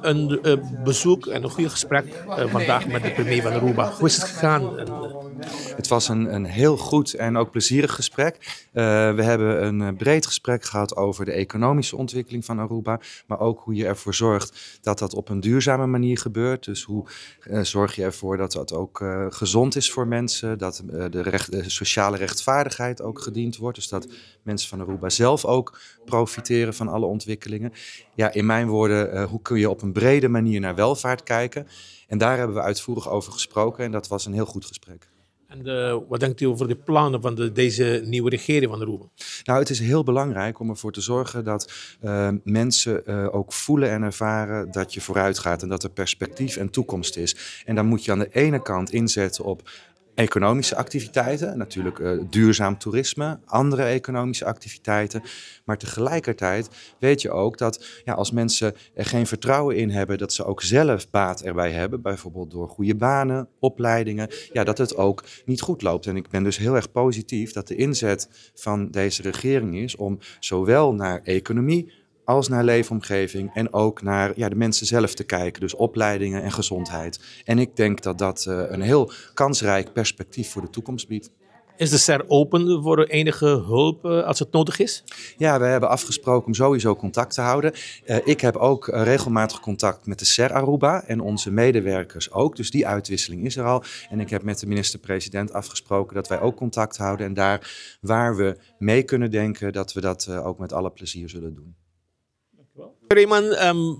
Een bezoek en een goede gesprek vandaag met de premier van Aruba. Hoe is het gegaan? Het was een heel goed en ook plezierig gesprek. We hebben een breed gesprek gehad over de economische ontwikkeling van Aruba, maar ook hoe je ervoor zorgt dat dat op een duurzame manier gebeurt. Dus hoe zorg je ervoor dat dat ook gezond is voor mensen, dat de sociale rechtvaardigheid ook gediend wordt. Dus dat mensen van Aruba zelf ook profiteren van alle ontwikkelingen. Ja, in mijn woorden, hoe kun je op een brede manier naar welvaart kijken? En daar hebben we uitvoerig over gesproken en dat was een heel goed gesprek. En wat denkt u over de plannen van deze nieuwe regering van Aruba? Nou, het is heel belangrijk om ervoor te zorgen dat mensen ook voelen en ervaren dat je vooruit gaat en dat er perspectief en toekomst is. En dan moet je aan de ene kant inzetten op economische activiteiten, natuurlijk duurzaam toerisme, andere economische activiteiten. Maar tegelijkertijd weet je ook dat, ja, als mensen er geen vertrouwen in hebben, dat ze ook zelf baat erbij hebben, bijvoorbeeld door goede banen, opleidingen, ja, dat het ook niet goed loopt. En ik ben dus heel erg positief dat de inzet van deze regering is om zowel naar economie als naar leefomgeving en ook naar, ja, de mensen zelf te kijken. Dus opleidingen en gezondheid. En ik denk dat dat een heel kansrijk perspectief voor de toekomst biedt. Is de SER open voor enige hulp als het nodig is? Ja, we hebben afgesproken om sowieso contact te houden. Ik heb ook regelmatig contact met de SER Aruba en onze medewerkers ook. Dus die uitwisseling is er al. En ik heb met de minister-president afgesproken dat wij ook contact houden. En daar waar we mee kunnen denken, dat we dat ook met alle plezier zullen doen. Raymond,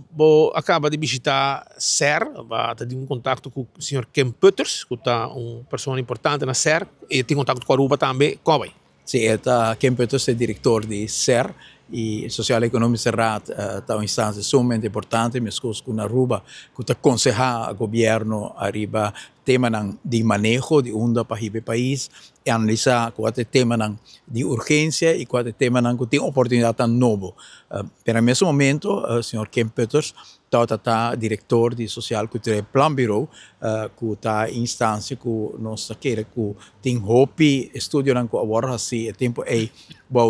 bo a caba di bishita SER, bo tin contacto cu señor Ken Putters, cu ta un persona importante na SER, y tin contacto cu Aruba tambe. Con ta? Si, Ken Putters ta director di SER y Sociaal Economische Raad ta un instancia sumamente importante, mescos cu Aruba, cu ta conseha gobierno ariba tema di maneho di unda pa e pais y analisa cua ta tema di urgencia y cua ta tema cu tin oportunidad nobo. Pero na mesun momento, señor Ken Putters ta director di Sociaal Cultureel Planbureau, cu ta instancia cu nos kier cu tin hopi estudio cu awor asina e tempo ey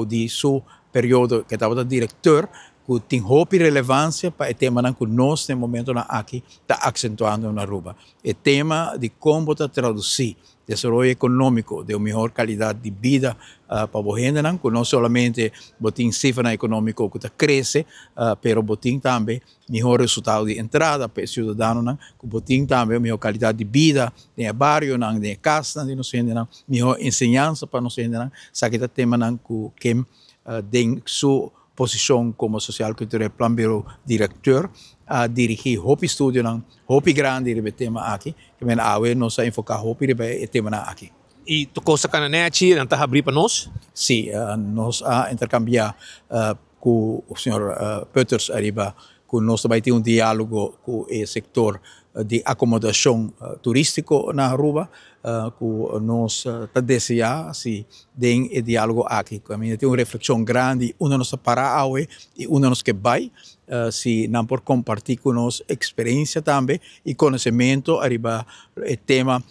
di su periodo cu tabata director, cu tin hopi relevancia pa e tema cu nos na e momento aki ta acentuando na Aruba. E tema di con ta traduci desaroyo economico den un miho calidad di bida pa e hende, cu no solamente bo tin cifra economico cu ta crece, pero bo tin tambe miho resultado di entrada pa e ciudadano, cu bo tin tambe miho calidad di bida den bario, den cas, den nos hende, miho enseñansa pa nos hende. Esaki ta tema cu Ken, den su posicion como Sociaal Cultureel Planbureau director, a dirigi hopi estudio nan hopi grandi riba e tema aki, kiermen awe nos a enfoca hopi riba e tema aki. Y tur cos a cana nechi, nan ta habri pa nos? Si, nos a intercambia cu señor Putters ariba cu nos tambe tin un dialogo cu e sector di acomodacion turistico na Aruba, cu nos ta desea si den e dialogo aki. Cu ami tin un reflexion grandi, unda nos para awe y unda nos kier bay, si nan por comparti cu nos experiencia tambe y conocemento ariba e tema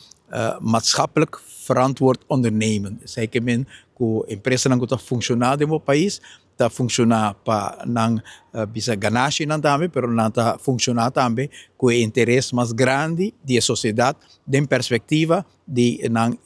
maatschappelijk verantwoord ondernemen. Esey kiermen cu empresa nan ta funciona den e pais, ta funciona pa nan bisa ganashi nan tambe, pero nan ta funciona tambe cu interes mas grandi di sociedad den perspectiva di nan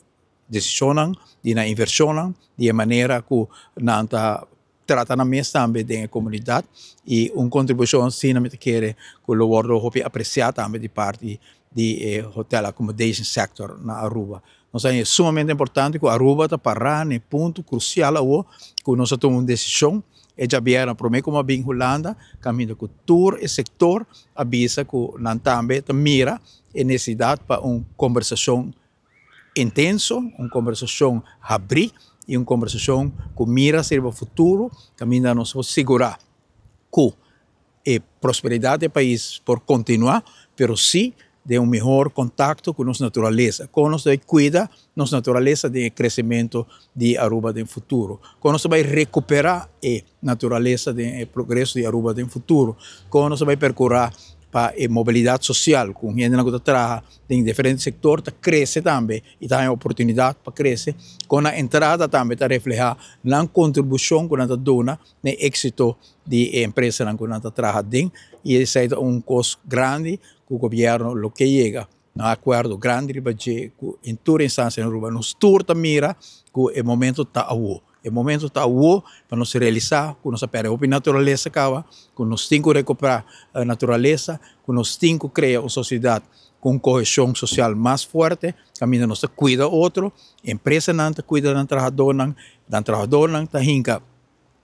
decision, di nan inversion, di manera cu nan ta trata nan mes tambe den comunidad y un contribucion asina mi ta kere cu lo wordo hopi aprecia tambe di parti di hotel accommodation sector na Aruba. Nos ta sumamente importante cu Aruba ta para na punto crucial awo cu nos a tuma un decision y ya biera prome cu m'a bin Hulanda, caminda cu tur e sector a bisa cu nan tambe ta mira e necesidad pa un conversacion intenso, un conversacion habri y un conversacion cu mira riba futuro, caminda nos por sigura cu e prosperidad di e pais por continua, pero si den un miho contacto cu nos naturalesa, con nos ta cuida nos naturalesa den crecemento di Aruba den futuro, con nos ta bay recupera e naturalesa den progreso di Aruba den futuro, con nos ta bay percura pa e mobilidat sosial ku hendenan ku ta traha den diferente sektor ta krese tambe i ta haña oportunidat pa krese, kon nan entrada tambe ta reflehá nan kontribushon ku nan ta duna na e éksito di e empresanan ku nan ta traha aden. I esei ta un kos grandi ku gobièrnu lo ke yega na un akuerdo grandi riba dje ku en tur instansia na Aruba nos tur ta mira ku e momento ta awo. E momento ta awo pa nos realisá ku nos a pèrdè hopi naturalesa kaba, ku nos tin ku rekuperá naturalesa, ku nos tin ku krea un sosiedat ku un koheshon sosial mas fuerte, kaminda nos ta kuida otro, empresanan ta kuida nan trahadónan, nan trahadónan ta hinka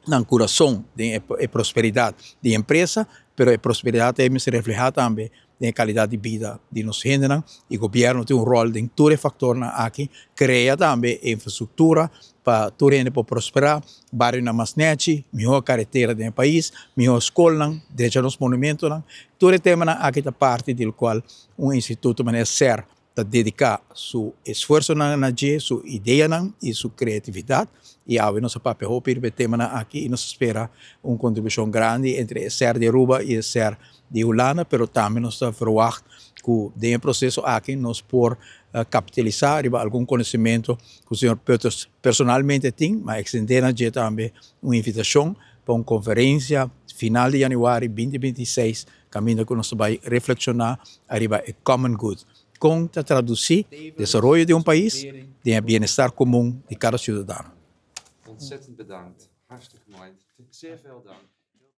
nan kurason den e prosperidat di e empresa, pero e prosperidat ei mester reflehá tambe den e kalidat di bida di nos hendenan i gobièrnu tin un ròl den tur e faktornan aki, krea tambe e infrastruktura pa tur hende por prosperá, barionan mas nèchi, mihó karetera den e pais, mihó skolnan, drecha nos monumentonan. Tur e temanan aki ta parti di lokual un instituto manera ser ta dediká su esfuersonan na dje, su ideanan i su kreatividat. I awe nos a papia hopi riba e temanan aki i nos ta spera un kontribushon grandi entre e ser di Aruba i e ser di Hulanda, pero tambe nos ta verwagt ku den e proseso aki nos por kapitalisá riba algun konosementu ku señor Putters personalmente tin, ma ekstendé na dje tambe un invitashon pa un konferensia final di yanüari binti 26 kaminda ku nos ta bai reflekshoná ariba e common good, kon ta tradusí desaroyo di un pais den e bienestar komun di kada siudadano. Ontzettend bedankt. Hartstikke mooi. Zeer veel dank.